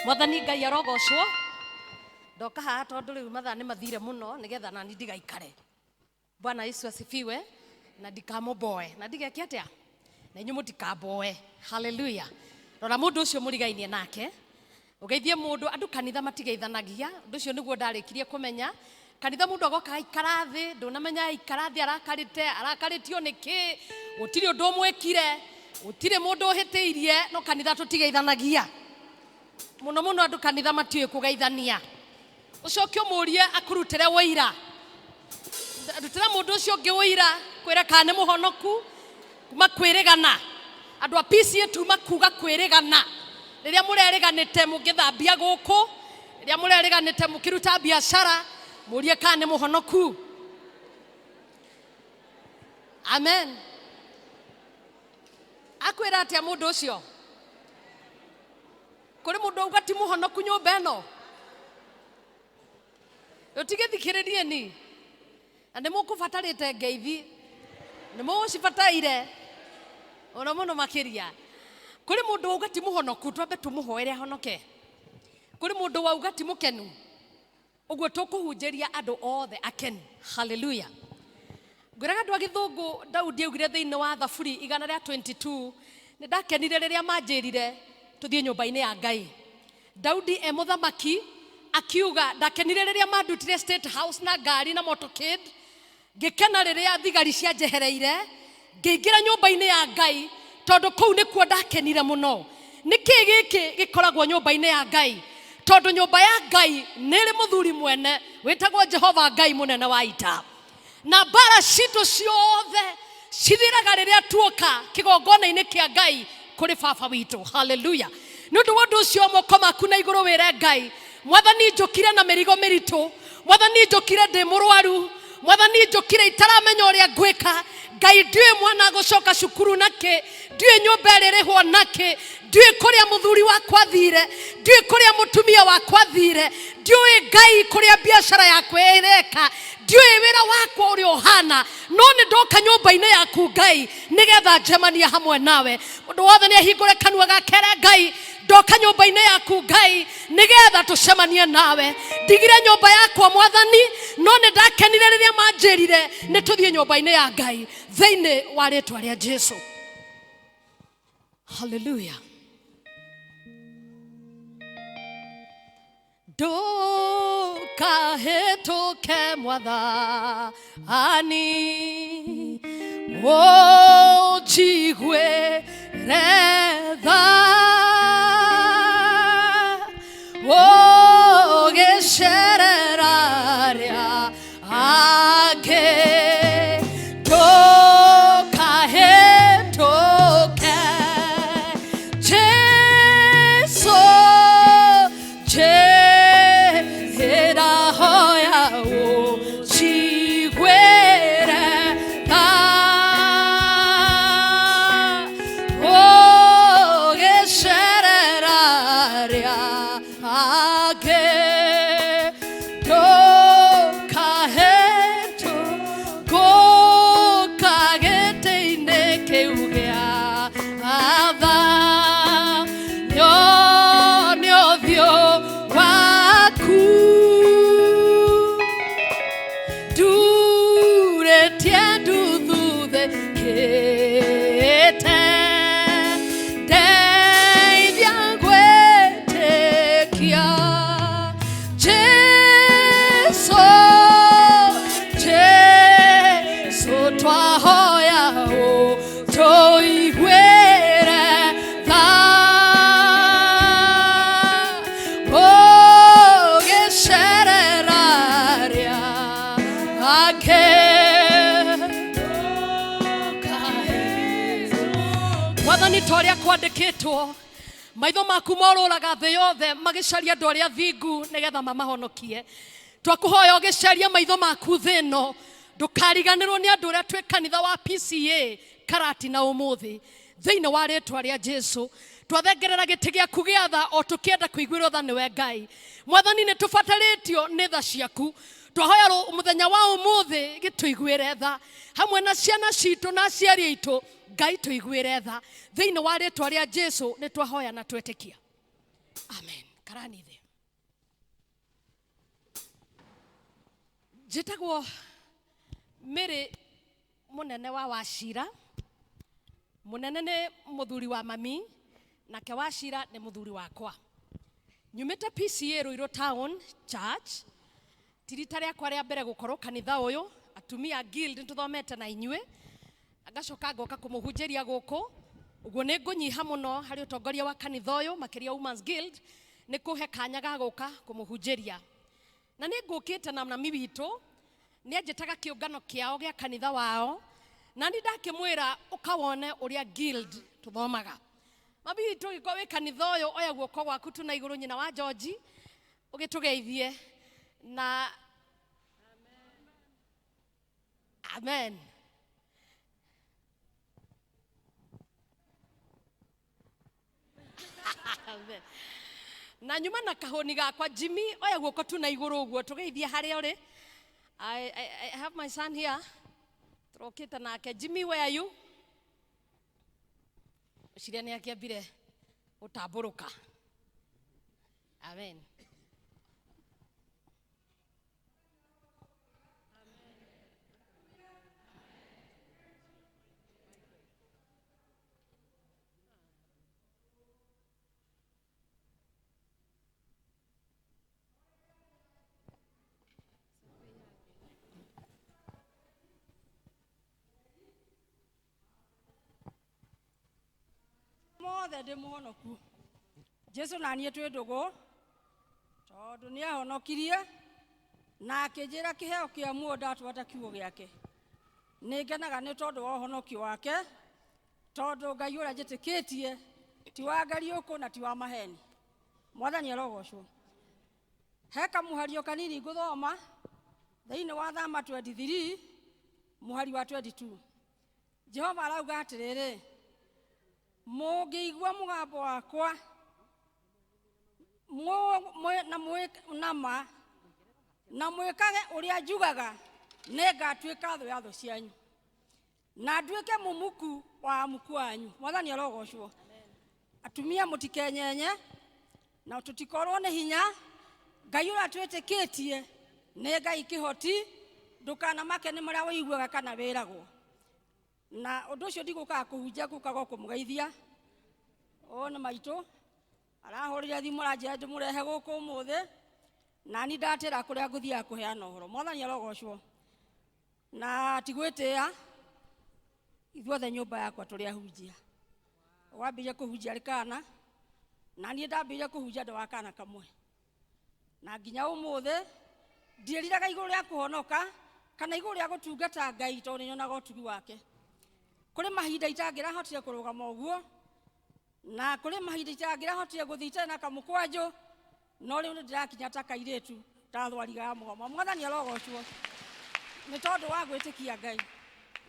Mwathani Ngai arogocwo. Ndoka haha tondũ rĩu mathaa nĩ mathire mũno nĩgetha nani ndigaikare. Bwana Yesu asifiwe. Na ndikamũboe na ndigeke atĩa na inyuĩ mũtikamboe. Haleluya. Rora mũndũ ũcio mũrigainie nake, ũgeithie mũndũ. Andũ kanitha matigeithanagia, ũndũ ũcio nĩguo ndarĩkirie kũmenya. Kanitha mũndũ agoka aikara thĩ, ndũnamenya aikara thĩ arakarĩte, arakarĩtio nĩ kĩ, gũtirĩ ũndũ ũmwĩkire, gũtirĩ mũndũ ũhĩtĩirie, no kanitha tũtigeithanagia. Mũno mũno andũ kanitha matiũĩ kũgeithania. Ũcoke ũmũrie akũrutĩre ũira. Rutĩra mũndũ ũcio ũngĩ ũira, kwĩra kana nĩ mũhonoku, kuma kwĩrĩgana. Andũ a PCA tuma kuga kwĩrĩgana. Rĩrĩa mũrerĩganĩte mũngĩthambia gũkũ, rĩrĩa mũrerĩganĩte mũkĩruta biacara, mũrie kana nĩ mũhonoku. Amen. Akwĩra atĩa mũndũ ũcio? Kũrĩ mũndũ auga ti mũhonoku nyũmba ĩno? Ũtigĩthikĩrĩrie ni. Na nĩ mũkũbatarĩte ngeithi, nĩ mũgũcibataire mũno mũno makĩria. Kũrĩ mũndũ wauga ti mũhonoku, twambe tũmũhoere ahonoke. Kũrĩ mũndũ wauga ti mũkenu, ũguo tũkũhunjĩria andũ othe akenu. Haleluya. Ngwĩraga andũ a gĩthũngũ, Daudi augire thĩinĩ wa Thaburi 122, nĩ ndakenire rĩrĩa manjĩrire tũthiĩ nyũmba-inĩ ya Ngai. Daudi e mũthamaki akiuga, ndakenire rĩrĩa mandutire State House na ngari na motorcade, ngĩkena rĩrĩa thigari cianjehereire, ngĩingĩra nyũmba-inĩ ya Ngai, tondũ kũu nĩkuo ndakenire mũno. Nĩ kĩĩ gĩkĩ gĩkoragwo nyũmba-inĩ ya Ngai? Tondũ nyũmba ya Ngai nĩ ĩrĩ mũthuri mwene wĩtagwo Jehova Ngai mũnene wa ita. Na mbara citũ ciothe cithiraga rĩrĩa tuoka kĩgongona-inĩ kĩa Ngai kũrĩ baba witũ. Haleluya. Nĩ ũndũ wa ũndũ ũcio, moko maku na igũrũ wĩre Ngai, Mwathani njũkire na mĩrigo mĩritũ, Mwathani njũkire ndĩ mũrwaru, Mwathani njũkire itaramenya ũrĩa ngwĩka, Ngai ndiũĩ mwana gũcoka cukuru nakĩ, ndiũĩ nyũmba ĩrĩrĩhwo nakĩ, ndiũĩ kũrĩa mũthuri wakwa athire, ndiũĩ kũrĩa mũtumia wakwa athire, ndiũĩ Ngai kũrĩa biacara yakwa ĩreka, ndiũĩ wĩra wakwa ũrĩa ũhana, no nĩ ndoka nyũmba-inĩ yaku Ngai nĩgetha njemanie hamwe nawe. Mũndũ wothe nĩ ahingũre kanua gake ere Ngai, ndoka nyũmba-inĩ yaku Ngai nĩgetha tũcemanie nawe. Ndigire nyũmba yakwa Mwathani, no nĩ ndakenire rĩrĩa manjĩrire nĩ tũthiĩ nyũmba-inĩ ya Ngai thĩinĩ wa rĩtwa rĩa Jesu. Haleluya. Ndũkahĩtũke Mwathani, ũnjiguĩre tha, ũgĩcerera arĩa angĩ. Ndũkahĩtũke Jesu, njĩra hoya ũnjiguĩre tha, ũgĩcerera arĩa angĩ. Ndũkahĩtũ ngũka gĩtĩ-inĩ kĩu gĩa tha, nyone ũthiũ waku, ndurĩtie nduthuthĩkĩte, ndeithia gwĩtĩkia. Jesu, Jesu, twahoya ũtũiguĩre tha, ũgĩcerera arĩa angĩ. Mwathani, ta ũrĩa kwandĩkĩtwo, maitho maku morũraga thĩ yothe magĩcaria andũ arĩa thingu nĩgetha mamahonokie. Twakũhoya ũgĩcaria maitho maku thĩ ĩno, ndũkariganĩrwo nĩ andũ ũrĩa twĩ kanitha wa PCA Karatina ũmũthĩ. Thĩinĩ wa rĩtwa rĩa Jesu, twathengerera gĩtĩ gĩaku gĩa tha o tũkĩenda kũiguĩrwo tha nĩwe Ngai. Mwathani, nĩ tũbatarĩtio nĩ tha ciaku. Twahoya mũthenya wa ũmũthĩ gĩtũiguĩre tha hamwe na ciana citũ na aciari aitũ. Ngai tũiguĩre tha. Thĩinĩ wa rĩtwa rĩa Jesu nĩ twahoya na twetĩkia. Amen. Ikarani thĩ. Njĩtagwo Mary mũnene wa Wachira. Mũnene nĩ mũthuri wa mami, nake Wachira nĩ mũthuri wakwa. Nyumĩte PCA Ruiru Town Church. Ti rita rĩakwa rĩa mbere gũkorwo kanitha ũyũ, atumia guild nĩtũthomete na inyuĩ, ngacoka ngoka kũmũhunjĩria gũkũ. Ũguo nĩ ngũnyiha mũno harĩ ũtongoria wa kanitha ũyũ, makĩria Women's Guild, nĩ kũhe kanya ga gũka kũmũhunjĩria. Na nĩ ngũkĩte na mami witũ, nĩ anjĩtaga kĩũngano kĩao gĩa kanitha wao, na nĩ ndakĩmwĩra ũka wone ũrĩa guild tũthomaga. Mami witũ ũgĩkorwo wĩ kanitha ũyũ, oya guoko gwaku tu na igũrũ, nyina wa George, ũgĩtũgeithie. Na amen. Amen. Na nyuma na kahũni gakwa Jimmy, oya guoko tu na igũrũ ũguo tũgeithie harĩa ũrĩ. I have my son here, tũrokĩte nake. Jimmy, where are you? Ũciria nĩ akĩambire gũtambũrũka. Amen. Mothe ndĩ mũhonoku. Jesu na niĩ twĩ ndũgũ, tondũ nĩ ahonokirie na akĩnjĩra kĩheo kĩa muoyo ndatwata kiugo gĩake. Nĩ ngenaga nĩ tondũ wa ũhonokio wake, tondũ Ngai ũrĩa njĩtĩkĩtie ti wa ngariũkũ na ti wa maheni. Mwathani arogocwo. He kamũhario kanini ngũthoma thĩinĩ wa Thama 23 mũhari wa 22. Jehova arauga atĩrĩrĩ, mũngĩigua mũgambo wakwa na na ma na mwĩkage ũrĩa njugaga, nĩngatuĩka thũ ya thũ cianyu na nduĩke mũmuku wa amuku wanyu. Mwathani arogocwo. Atumia mũtikenyenye na tũtikorwo nĩ hinya. Ngai ũrĩa twĩtĩkĩtie nĩ Ngai kĩhoti, ndũkanamake nĩ marĩa ũiguaga kana wĩragwo. Na ũndũ ũcio ndigũkaga kũhunjia, ngũkaga o kũmũgeithia. Ũyũ nĩ maitũ arahũrire thimũ aranjĩra ndĩmũrehe gũkũ ũmũthĩ, na ni ndatĩra kũrĩa ngũthiaga kũheana ũhoro. Mwathani arogocwo. Na ti gwĩtĩa, ithuothe nyũmba yakwa tũrĩ ahunjia. Wambĩrĩria kũhunjia arĩ kana, na niĩ ndambĩrĩria kũhunjia ndĩ wa kana kamwe, na nginya ũmũthĩ ndiĩriraga igũrũ rĩa kũhonoka kana igũrũ rĩa gũtungata Ngai, tondũ nĩ nyonaga ũtugi wake. Kũrĩ mahinda itangĩrahotire kũrũgama ũguo, na kũrĩ mahinda itangĩrahotire gũthiĩ itarĩ na kamũkwanjũ, no rĩu nĩ ndĩrakinya ta kairĩtu ta thwariga ya mũgoma. Mwathani arogocwo nĩ tondũ wa gwĩtĩkia Ngai.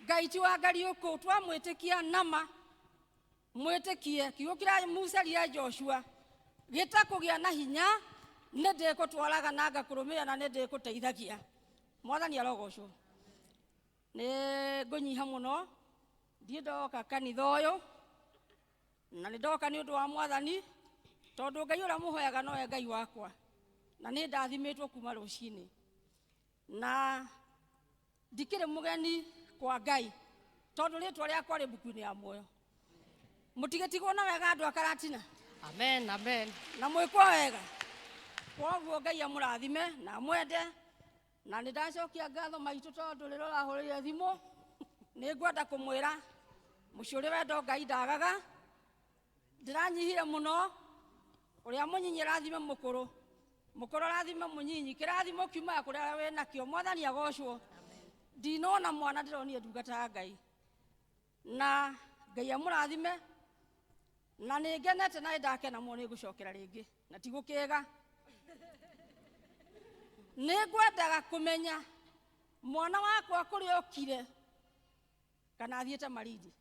Ngai ti wa ngariũkũ, twamwĩtĩkia nama mwĩtĩkie kiugo kĩrĩa Musa erire Joshua gĩtakũgĩa na hinya, nĩ ndĩkũtwaraga na ngakũrũmĩrĩra na nĩ ndĩkũteithagia. Mwathani arogocwo. Nĩ ngũnyiha mũno, ndiĩ ndoka kanitha ũyũ, na nĩ ndoka nĩ ũndũ wa Mwathani, tondũ Ngai ũrĩa mũhoyaga nowe Ngai wakwa, na nĩ ndathimĩtwo kuma rũcinĩ, na ndikĩrĩ mũgeni kwa Ngai, tondũ rĩtwa rĩakwa rĩ mbuku-inĩ ya muoyo. Mũtigĩtigwo na wega andũ a Karatina. Amen, amen. Na mwĩkwo wega. Kwoguo Ngai amũrathime na amwende. Na nĩ ndacokia ngatho maitũ, tondũ rĩrĩa ũrahũrĩire thimũ nĩ ngwenda kũmwĩra mũciĩ ũrĩ wendo Ngai ndagaga. Ndĩranyihire mũno, ũrĩa mũnyinyi arathime mũkũrũ, mũkũrũ arathime mũnyinyi, kĩrathimo kiumaga kũrĩ arĩa wĩ nakĩo. Mwathani agocwo. Ndinona mwana, ndĩronire ndungata ya Ngai, na Ngai amũrathime. Na nĩ ngenete na nĩ ndakena mũno, nĩ ngũcokera rĩngĩ na ti gũkĩga. Nĩ ngwendaga kũmenya mwana wakwa kũrĩa okire kana athiĩte Malindi.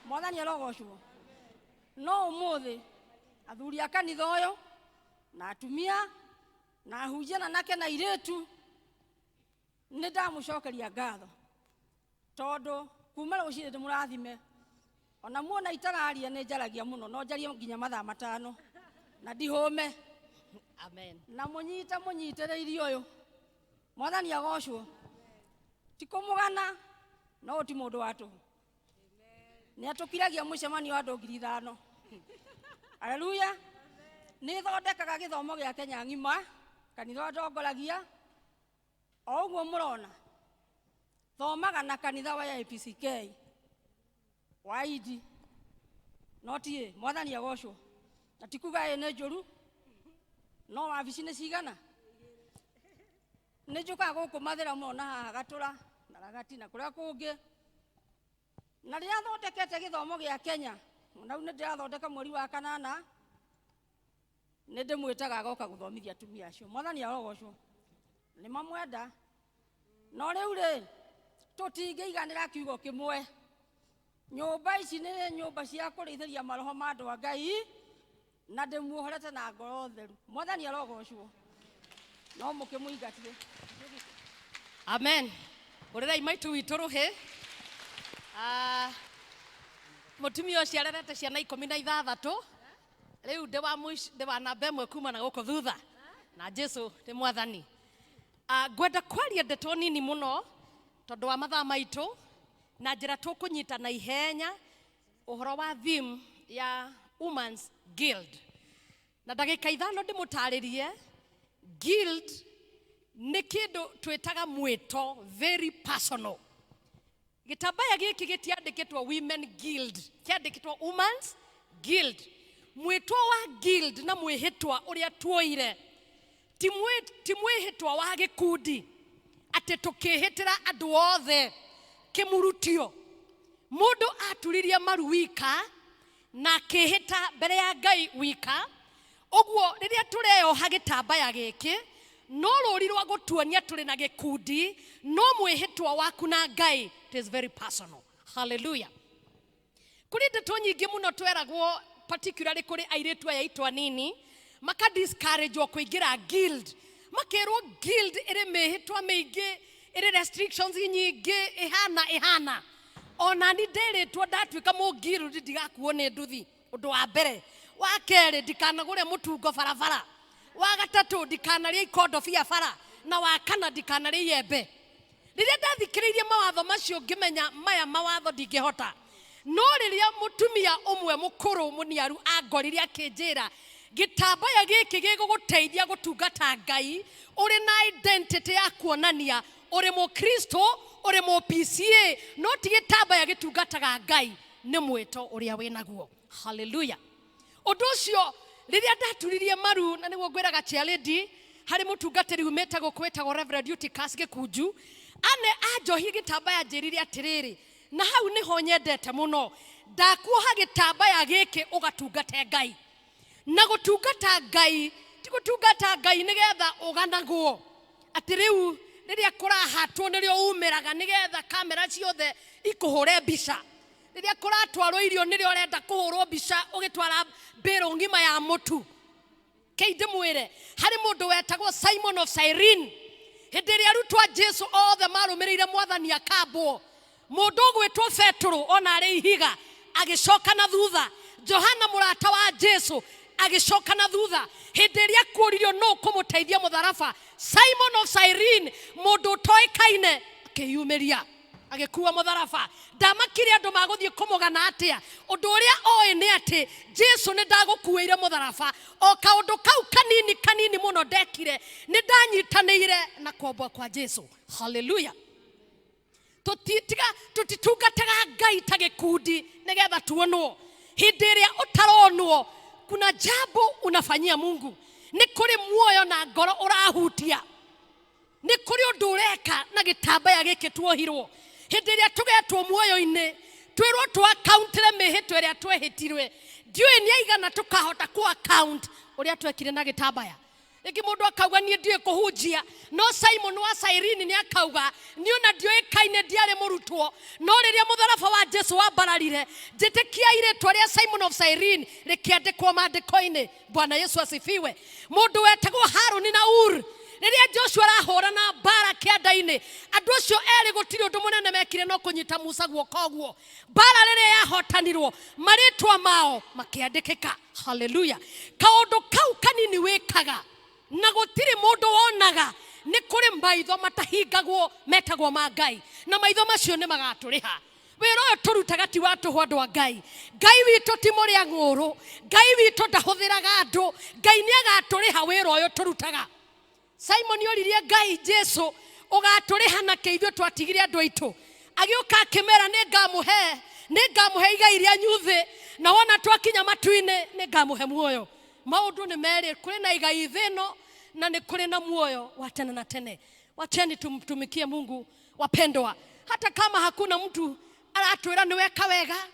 Mwathani arogocwo. No ũmũthĩ athuri a kanitha ũyũ na atumia na ahunjia na anake na airĩtu, nĩ ndamũcokeria ngatho, tondũ kuma rũcinĩ ndĩmũrathime. Ona muona itararia nĩ njaragia mũno, no njarie nginya mathaa 5 na ndihũme. Amen. Na mũnyite mũnyitĩrĩirie ũyũ. Mwathani agocwo. Ti kũmũgana, no ũyũ ti mũndũ wa tũhũ. Nĩ atũkiragia mũcemanio wa andũ 5,000. Haleluya. Nĩ thondekaga gĩthomo gĩa Kenya ng'ima, kanitha ndongoragia. O ũguo mũrona. Thomaga na kanitha wa APCK. Wa Idi. No ti mwathani agocwo. Na ti kuga ĩ nĩ njũru. No wabici nĩ cigana? Nĩ njũkaga gũkũ Mathĩra mũno na haha Gatũra na Ragati na kũrĩa kũngĩ. Na rĩrĩa thondekete gĩthomo gĩa Kenya, na rĩu nĩ ndĩrathondeka mweri wa 8, nĩ ndĩmwĩtaga agoka gũthomithia atumia acio. Mwathani arogocwo. Nĩ mamwenda. No rĩu rĩ, tũtingĩiganĩra kiugo kĩmwe. Nyũmba ici nĩ nyũmba cia kũrĩithĩria maroho ma andũ a Ngai, na ndĩmuohorete na ngoro theru. Mwathani arogocwo. No mũkĩmũingatire. Amen. Ũrĩrai maitũ witũ rũhĩ. Mũtumia ũcio arerete ciana 16. Rĩu ndĩ wa mũico, ndĩ wa namba 1 kuma na gũkũ thutha. Na Jesu nĩ mwathani. Ngwenda kwaria ndeto nini mũno tondũ wa mathaa maitũ na njĩra tũkũnyita na ihenya ũhoro wa theme ya Women's Guild. Na ndagĩka 5 ndĩmũtarĩrie guild nĩ kĩndũ twĩtaga mwĩto, very personal. Gĩtambaya gĩkĩ gĩtiandĩkĩtwo Women Guild, kĩandĩkĩtwo Women's Guild. Mwĩtwo wa guild na mwĩhĩtwa ũrĩa tuoire ti mwĩhĩtwa wa gĩkundi atĩ tũkĩhĩtĩra andũ othe kĩmurutio. Mũndũ aturirie maru wika na akĩhĩta mbere ya Ngai wika. Ũguo rĩrĩa tũreoha gĩtambaya gĩkĩ no rũri rwa gũtuonia tũrĩ na gĩkundi, no mwĩhĩtwa waku na Ngai, it is very personal. Hallelujah. Kũrĩ ndeto nyingĩ mũno tweragwo, particularly kũrĩ airĩtu aya aitũ anini, maka discourage-wo kũingĩra guild, makerwo guild ĩrĩ mĩhĩtwa mĩingĩ, ĩrĩ restrictions nyingĩ, ĩhana ĩhana. Ona ni ndĩrĩtwo ndatuĩka mũ guild ndigakuo nĩ nduthi. Ũndũ wa mbere. Wa kerĩ, ndikanagũre mũtungo barabara. Wa gatatũ, ndikanarĩe ikondo biabara. Na wa kana, ndikanarĩe iembe. Rĩrĩa ndathikĩrĩirie mawatho macio ngĩmenya maya mawatho ndingĩhota. No rĩrĩa mũtumia ũmwe mũkũrũ mũniaru angorire akĩnjĩra, gĩtambaya gĩkĩ gĩgũgũteithia gũtungata Ngai ũrĩ na identity ya kuonania ũrĩ mũkristo, ũrĩ mũ PCA, no ti gĩtambaya gĩtungataga Ngai, nĩ mwĩto ũrĩa wĩnaguo. Hallelujah. Ũndũ ũcio rĩrĩa ndaturirie maru, na nĩguo ngwĩraga chairlady, harĩ mũtungatĩri umĩte gũkũ wĩtagwo Reverend Eutychus Gĩkunju, ane anjohie gĩtambaya njĩrire atĩrĩrĩ, na hau nĩho nyendete mũno, ndakuoha gĩtambaya gĩkĩ ũgatungate Ngai. Na gũtungata Ngai ti gũtungata Ngai nĩgetha ũganagwo atĩ rĩu rĩrĩa kũrahatwo nĩrĩo umĩraga nĩgetha kamera ciothe ikũhũre mbica. Rĩrĩa kũratwarwo irio nĩrĩo ũrenda kũhũrwo mbica ũgĩtwara mbĩrũ ng'ima ya mũtu. Kei ndĩmwĩre, harĩ mũndũ wetagwo Simon of Cyrene. Hĩndĩ ĩrĩa arutwo a Jesu othe marũmĩrĩire mwathani akambwo, mũndũ ũgwĩtwo Petero ona arĩ ihiga agĩcoka na thutha. Johana mũrata wa Jesu agĩcoka na thutha. Hĩndĩ ĩrĩa kuoririo nũ kũmũteithia mũtharaba, Simon of Cyrene, mũndũ ũtoĩkaine, akĩyumĩria agĩkua mũtharaba. Ndamakire andũ magũthiĩ kũmũgana atĩa. Ũndũ ũrĩa oĩ nĩ atĩ Jesu nĩ ndagũkuĩire mũtharaba. O kaũndũ kau kanini kanini mũno ndekire, nĩ ndanyitanĩire na kwambwo kwa Jesu. Hallelujah. Tũtitungataga Ngai ta gĩkundi nĩgetha tuonwo. Hĩndĩ ĩrĩa ũtaronwo, kuna jambo unafanyia Mungu. Nĩ kũrĩ muoyo na ngoro ũrahutia. Nĩ kũrĩ ũndũ ũreka na gĩtambaya gĩkĩ tuohirwo. Hĩndĩ ĩrĩa tũgetwo muoyo-inĩ, twĩrwo tũ account-ĩre mĩhĩtwa ĩrĩa twehĩtirwe. Ndiũĩ nĩ aigana tũkahota kũ account ũrĩa twekire na gĩtambaya. Rĩngĩ mũndũ akauga niĩ ndiũĩ kũhunjia, no Simon wa Cyrene nĩ akauga niĩ ona ndioĩkaine, ndiarĩ mũrutwo, no rĩrĩa mũtharaba wa Jesu wambararire, njĩtĩkiai rĩtwa rĩa Simon of Cyrene rĩkĩandĩkwo maandĩko-inĩ. Bwana Yesu asifiwe. Mũndũ wetagwo Haruni na Ur, Rĩrĩa Joshua arahũrana mbara kĩanda-inĩ, andũ acio erĩ gũtirĩ ũndũ mũnene mekire no kũnyita Musa guoko ũguo. Mbara rĩrĩa yahotanirwo, marĩtwa mao makĩandĩkĩka. Haleluya. Kaũndũ kau kanini wĩkaga na gũtirĩ mũndũ wonaga, nĩ kũrĩ maitho matahingagwo metagwo ma Ngai, na maitho macio nĩ magatũrĩha. Wĩra ũyũ tũrutaga ti wa tũhũ, andũ a Ngai. Ngai witũ ti mũrĩa ng'ũrũ, Ngai witũ ndahũthĩraga andũ, Ngai nĩ agatũrĩha wĩra ũyũ tũrutaga. Simon oririe Ngai, Jesu ũgatũrĩha na kĩ ithuĩ twatigire andũ aitũ? Agĩũka akĩmera, nĩ ngamũhe, nĩ ngamũhe igai rĩanyu thĩ, na wona twakinya matu-inĩ nĩ ngamũhe muoyo. Maũndũ nĩ merĩ, kũrĩ na igai thĩ ĩno na nĩ kũrĩ na muoyo wa tene na tene. Wacheni tumtumikie Mungu, wapendwa, hata kama hakuna mtu aratwĩra nĩ weka wega,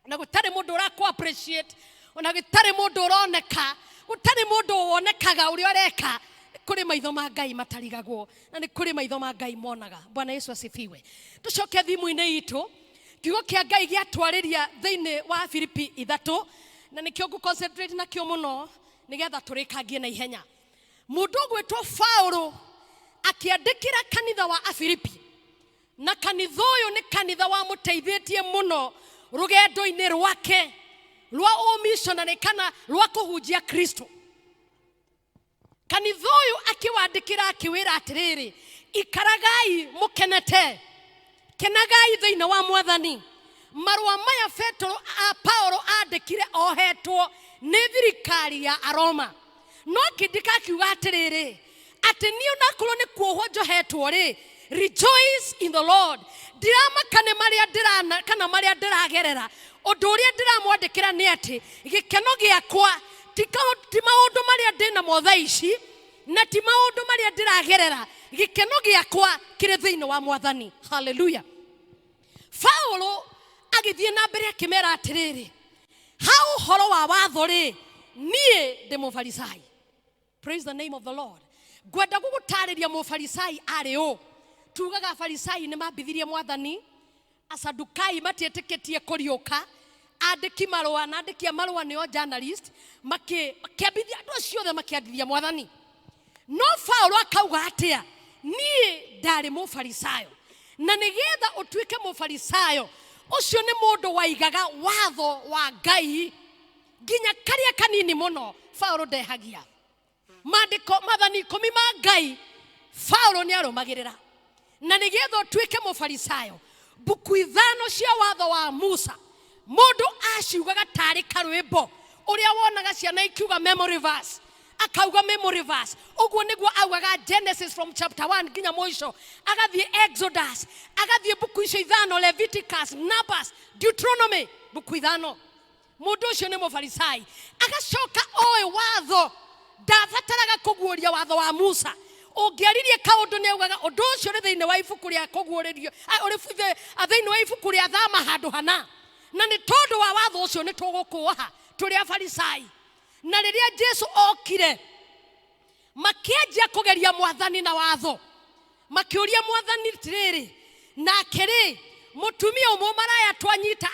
na gũtarĩ mũndũ ũrakũ appreciate, ona gũtarĩ mũndũ ũroneka, gũtarĩ mũndũ wonekaga ũrĩa ũreka, kũrĩ maitho ma Ngai matarigagwo, na nĩ kũrĩ maitho ma Ngai monaga. Bwana Yesu asifiwe. Tũcoke thimũ-inĩ itũ, kiugo kĩa Ngai gĩatwarĩria thĩinĩ wa Filipi 3, na nĩkĩo ngũ concentrate nakĩo mũno nĩgetha tũrĩkangie na ihenya. Mũndũ ũgwĩtwo Paulo akĩandĩkĩra kanitha wa Afilipi, na kanitha ũyũ nĩ kanitha wamũteithĩtie mũno rũgendo-inĩ rwake rwa ũmissionary kana rwa kũhunjia Kristo. Kanitha ũyũ akĩwandĩkĩra akĩwĩra atĩrĩrĩ, ikaragai mũkenete, kenagai thĩinĩ wa Mwathani. Marũa maya Petero a Paulo andĩkire ohetwo nĩ thirikari ya Aroma, no akĩndĩka akiuga atĩrĩrĩ, atĩ niĩ onakorwo nĩ kuohwo njohetwo rĩ, rejoice in the Lord. Ndiramaka nĩ marĩa ndĩrana kana marĩa ndĩragerera, ũndũ ũrĩa ndĩramwandĩkĩra nĩ atĩ gĩkeno gĩakwa ti maũndũ marĩa ndĩnamo thaa ici, na ti maũndũ marĩa ndĩragerera, gĩkeno gĩakwa kĩrĩ thĩinĩ wa Mwathani. Haleluya. Paulo agĩthiĩ na mbere akĩmera atĩrĩrĩ, ha ũhoro wa watho rĩ, niĩ ndĩ mũfarisai. Praise the name of the Lord. Ngwenda gũgũtarĩria mũfarisai arĩ ũ. Tugaga afarisai nĩ mambithirie Mwathani, asadukai matiĩtĩkĩtie kũriũka, andĩki marũa na andĩki a marũa nĩo journalist, makĩambithia andũ acio othe, makĩambithia Mwathani. No Paulo akauga atĩa? Niĩ ndarĩ mũfarisayo, na nĩgetha ũtuĩke mũfarisayo, ũcio nĩ mũndũ waigaga watho wa Ngai nginya karĩa kanini mũno. Paulo ndehagia maandĩko mathani 10 ma Ngai, Paulo nĩ arũmagĩrĩra. Na nĩgetha ũtuĩke mũfarisayo, mbuku 5 cia watho wa Musa mũndũ aciugaga tarĩ karwĩmbo, ũrĩa wonaga ciana ikiuga memory verse, akauga memory verse. Ũguo nĩguo augaga Genesis from chapter 1 nginya mũico, agathiĩ Exodus, agathiĩ mbuku icio 5, Leviticus, Numbers, Deuteronomy, mbuku 5. Mũndũ ũcio nĩ mũfarisai. Agacoka oĩ watho, ndabataraga kũguũria watho wa Musa. Ũngĩaririe kaũndũ nĩ augaga ũndũ ũcio ũrĩ thĩinĩ wa ibuku rĩa kũguũrĩrio, ũrĩ thĩinĩ wa ibuku rĩa thama handũ hana, na nĩ tondũ wa watho ũcio nĩ tũgũkũoha tũrĩ afarisai. Na rĩrĩa Jesu okire, makĩanjia kũgeria Mwathani na watho, makĩũria Mwathani atĩrĩrĩ, nake rĩ, mũtumia ũmwe maraya twanyita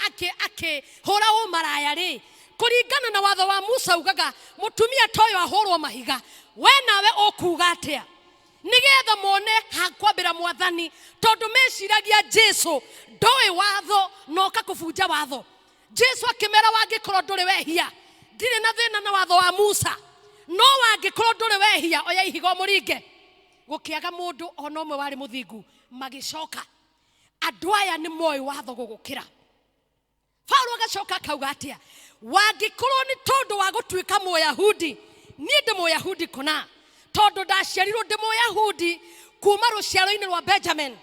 akĩhũra ũmaraya rĩ, kũringana na watho wa Musa ugaga mũtumia ta ũyũ ahũrwo mahiga, we nawe ũkuga atĩa? Nĩgetha mone hakwambĩra Mwathani, tondũ meciragia Jesu ndoĩ watho na oka kũbunja watho. Jesu akĩmera, wangĩkorwo ndũrĩ wehia, ndirĩ na thĩna na watho wa Musa, no wangĩkorwo ndũrĩ wehia, oya ihiga ũmũringe. Gũkĩaga mũndũ ona ũmwe warĩ mũthingu. Magĩcoka, andũ aya nĩ moĩ watho gũgũkĩra. Paulo agacoka akauga atĩa? Wangĩkorwo nĩ tondũ wa gũtuĩka Mũyahudi, niĩ ndĩ Mũyahudi kũna, tondũ ndaciarirwo ndĩ Mũyahudi kuma rũciaro-inĩ rwa Benjamin,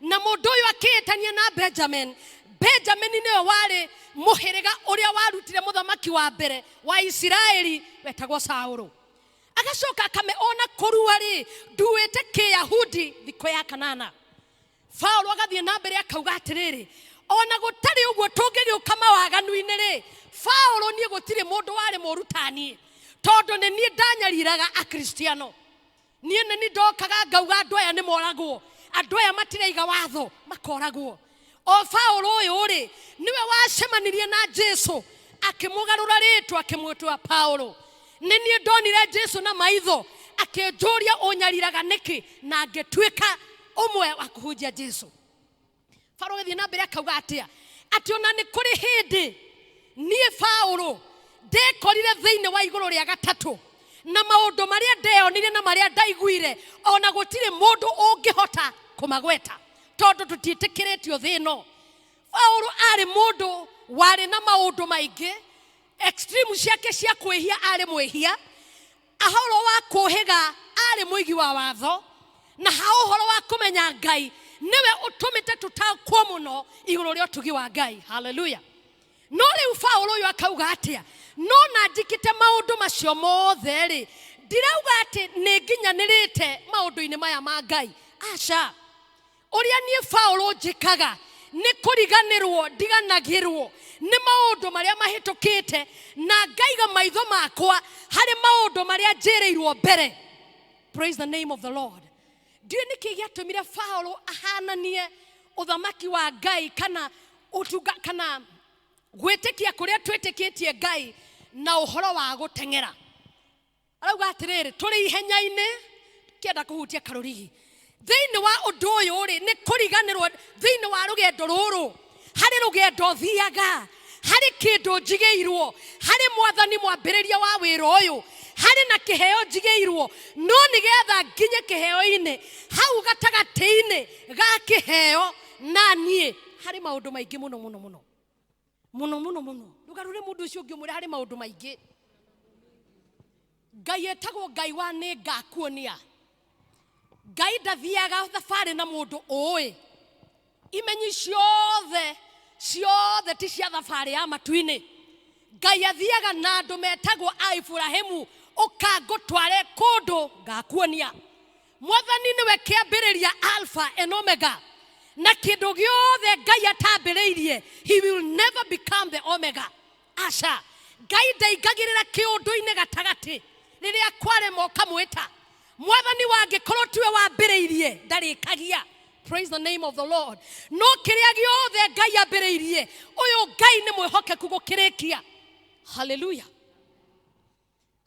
na mũndũ ũyũ akĩĩtania na Benjamin. Benjamin nĩwe warĩ mũhĩrĩga ũrĩa warutire mũthamaki wa mbere wa Isiraeli wetagwo Saũlũ. Agacoka akame ona kũrua rĩ, nduĩte kĩyahudi thikũ ya kanana. Paulo agathiĩ na mbere akauga atĩrĩrĩ, ona gũtarĩ ũguo tũngĩgĩũka mawaganu-inĩ rĩ, Paulo niĩ gũtirĩ mũndũ warĩ mũũru ta niĩ, tondũ nĩ niĩ ndanyariraga Akristiano. Niĩ nĩ niĩ ndokaga ngauga andũ aya nĩ moragwo, andũ aya matiraiga watho, makoragwo. O Paulo ũyũ rĩ, nĩwe wacemanirie na Jesu, akĩmũgarũra rĩtwa akĩmwĩtua Paulo. Nĩ niĩ ndonire Jesu na maitho, Akĩnjũria ũnyariraga nĩkĩ, na ngĩtuĩka ũmwe wa kũhunjia Jesu. Paulo agĩthiĩ na mbere akauga atĩa? Atĩ ona nĩ kũrĩ hĩndĩ niĩ Paulo ndekorire thĩinĩ wa igũrũ rĩa gatatũ, na maũndũ marĩa ndeyonire na marĩa ndaiguire ona gũtirĩ mũndũ ũngĩhota kũmagweta, tondũ tũtiĩtĩkĩrĩtio thĩ ĩno. Paulo arĩ mũndũ warĩ na maũndũ maingĩ, extreme ciake cia kwĩhia, arĩ mwĩhia. Ahoro wa kũhĩga, arĩ mũigi wa watho, na ha ũhoro wa kũmenya Ngai, nĩwe ũtũmĩte tũtaũkwo mũno igũrũ rĩa ũtugi wa Ngai. Haleluya. No rĩu Paulo ũyũ akauga atĩa? No na njikĩte maũndũ macio mothe rĩ, ndirauga atĩ nĩ nginyanĩrĩte maũndũ-inĩ maya ma Ngai. Aca. Ũrĩa niĩ Paulo njĩkaga nĩ kũriganĩrwo ndiganagĩrwo nĩ maũndũ marĩa mahĩtũkĩte, na ngaiga maitho makwa harĩ maũndũ marĩa njĩrĩirwo mbere. Praise the name of the Lord. Ndiũĩ nĩkĩ gĩatũmire Paulo ahananie ũthamaki wa Ngai kana ũtunga kana gwĩtĩkia kũrĩa twĩtĩkĩtie Ngai na ũhoro wa gũteng'era. Arauga atĩrĩrĩ, tũrĩ ihenya-inĩ, kĩenda kũhutia karũrigi thĩinĩ wa ũndũ ũyũ rĩ, nĩ kũriganĩrwo thĩinĩ wa rũgendo rũrũ. Harĩ rũgendo thiaga, harĩ kĩndũ njigĩirwo, harĩ Mwathani mwambĩrĩria wa wĩra ũyũ, harĩ na kĩheo njigĩirwo. No nĩgetha nginye kĩheo-inĩ, hau gatagatĩ-inĩ ga kĩheo na niĩ harĩ maũndũ maingĩ mũno mũno mũno mũno mũno mũno. Ndũgarũre mũndũ ũcio ũngĩ, ũmwĩre harĩ maũndũ maingĩ. Ngai etagwo Ngai wa nĩ ngakuonia. Ngai ndathiaga thabarĩ na mũndũ ũĩ imenyi ciothe ciothe ti cia thabarĩ ya matu-inĩ. Ngai athiaga na andũ metagwo a Iburahĩmu, ũkangũtware kũndũ ngakuonia. Mwathani nĩwe kĩambĩrĩria, Alpha and Omega, na kĩndũ gĩothe Ngai atambĩrĩirie, he will never become the Omega. Aca. Ngai ndaingagĩrĩra kĩũndũ-inĩ gatagatĩ rĩrĩa kwarema ũkamwĩta Mwathani. Wangĩkorwo tiwe wambĩrĩirie, ndarĩkagia. Praise the name of the Lord. No kĩrĩa gĩothe Ngai ambĩrĩirie, ũyũ Ngai nĩ mwĩhokeku gũkĩrĩkia. Haleluya.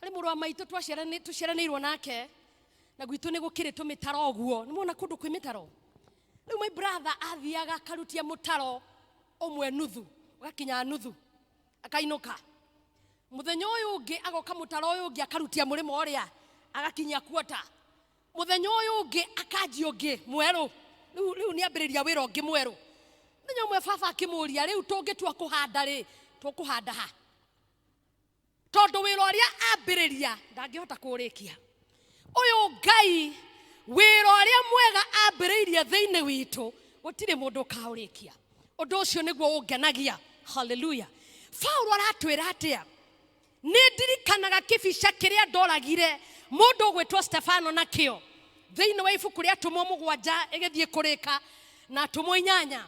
Harĩ mũrũ wa maitũ tũciaranĩirwo nake, na gwitũ nĩ gũkĩrĩ tũmĩtaro ũguo. Nĩ mona kũndũ kwĩ mĩtaro. Rĩu my brother athiaga akarutia mũtaro ũmwe nuthu, ũgakinya nuthu, akainũka. Mũthenya ũyũ ũngĩ agoka mũtaro ũyũ ũngĩ, akarutia mũrĩmo ũrĩa, agakinyia kuota. Mũthenya ũyũ ũngĩ akanjia ũngĩ mwerũ. Rĩu nĩ ambĩrĩria wĩra ũngĩ mwerũ. Mũthenya ũmwe baba akĩmũria, rĩu tũngĩtua kũhanda rĩ, tũkũhanda ha? Tondũ wĩra ũrĩa ambĩrĩria ndangĩhota kũũrĩkia. Ũyũ Ngai, wĩra ũrĩa mwega ambĩrĩirie thĩinĩ witũ, gũtirĩ mũndũ ũkaũrĩkia. Ũndũ ũcio nĩguo ũngenagia. Haleluya. Paulo aratwĩra atĩa? Nĩ ndirikanaga kĩbica kĩrĩa ndoragire mũndũ ũgwĩtwo Stefano nakĩo, thĩinĩ wa ibuku rĩa Atũmwo 7 ĩgĩthiĩ kũrĩka na Atũmwo 8.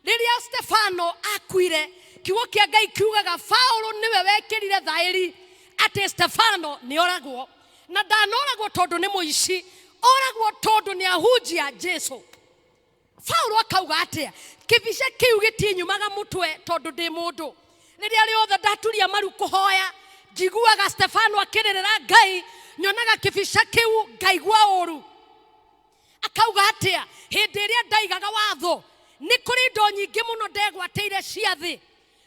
Rĩrĩa Stefano akuire, kiugo kĩa Ngai kiugaga Paulo nĩwe wekĩrire thaĩri atĩ Stefano nĩ oragwo. Na ndanoragwo tondũ nĩ mũici, oragwo tondũ nĩ ahunjia Jesu. Paulo akauga atĩa? Kĩbica kĩu gĩtinyumaga mũtwe, tondũ ndĩ mũndũ. Rĩrĩa rĩothe ndaturia maru kũhoya, njiguaga Stefano akĩrĩrĩra Ngai, nyonaga kĩbica kĩu ngaigua ũru. Akauga atĩa? Hĩndĩ ĩrĩa ndaigaga watho, nĩ kũrĩ indo nyingĩ mũno ndegwatĩire cia thĩ,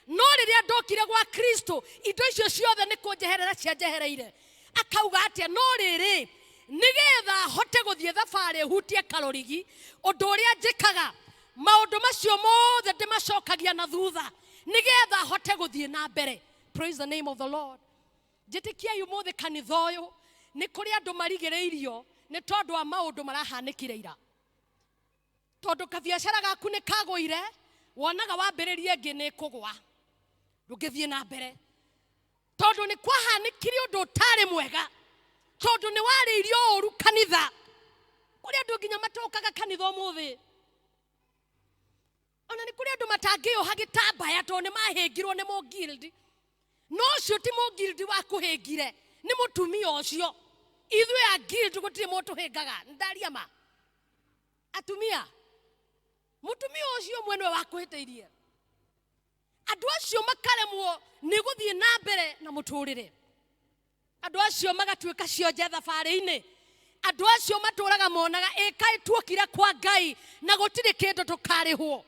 no rĩrĩa ndokire gwa Kristo, indo icio ciothe nĩ kũnjeherera cianjehereire. Akauga atĩa? No rĩrĩ, nĩgetha hote gũthiĩ thabarĩ hutie karũrigi, ũndũ ũrĩa njĩkaga, maũndũ macio mothe ndĩmacokagia na thutha, nĩgetha hote gũthiĩ na mbere. Praise the name of the Lord. Njĩtĩkiai, ũmũthĩ kanitha ũyũ nĩ kũrĩ andũ marigĩrĩirio nĩ tondũ wa maũndũ marahanĩkire ira. Tondũ kabiacara gaku nĩ kagũire, wonaga wambĩrĩrie ĩngĩ nĩ kũgwa, ndũngĩthiĩ na mbere, tondũ nĩ kwahanĩkire ũndũ ũtarĩ mwega, tondũ nĩ warĩirio ũru kanitha. Kũrĩ andũ nginya matokaga kanitha ũmũthĩ. Ona nĩ kũrĩ andũ matangĩoha gĩtambaya tondũ nĩ mahĩngirwo nĩ mũngildi. No ũcio ti mũngildi wa kũhĩngire, nĩ mũtumia ũcio. Ithuĩ a guild gũtirĩ mũtũhĩngaga. Ndaria ma atumia, mũtumia ũcio ũmwe nĩwe wakũhĩtĩirie. Andũ acio makaremwo nĩ gũthiĩ na mbere na mũtũrĩre. Andũ acio magatuĩka cionje thabarĩ-inĩ. Andũ acio matũraga monaga ĩkaĩ tuokire kwa Ngai na gũtirĩ kĩndũ tũkarĩhwo.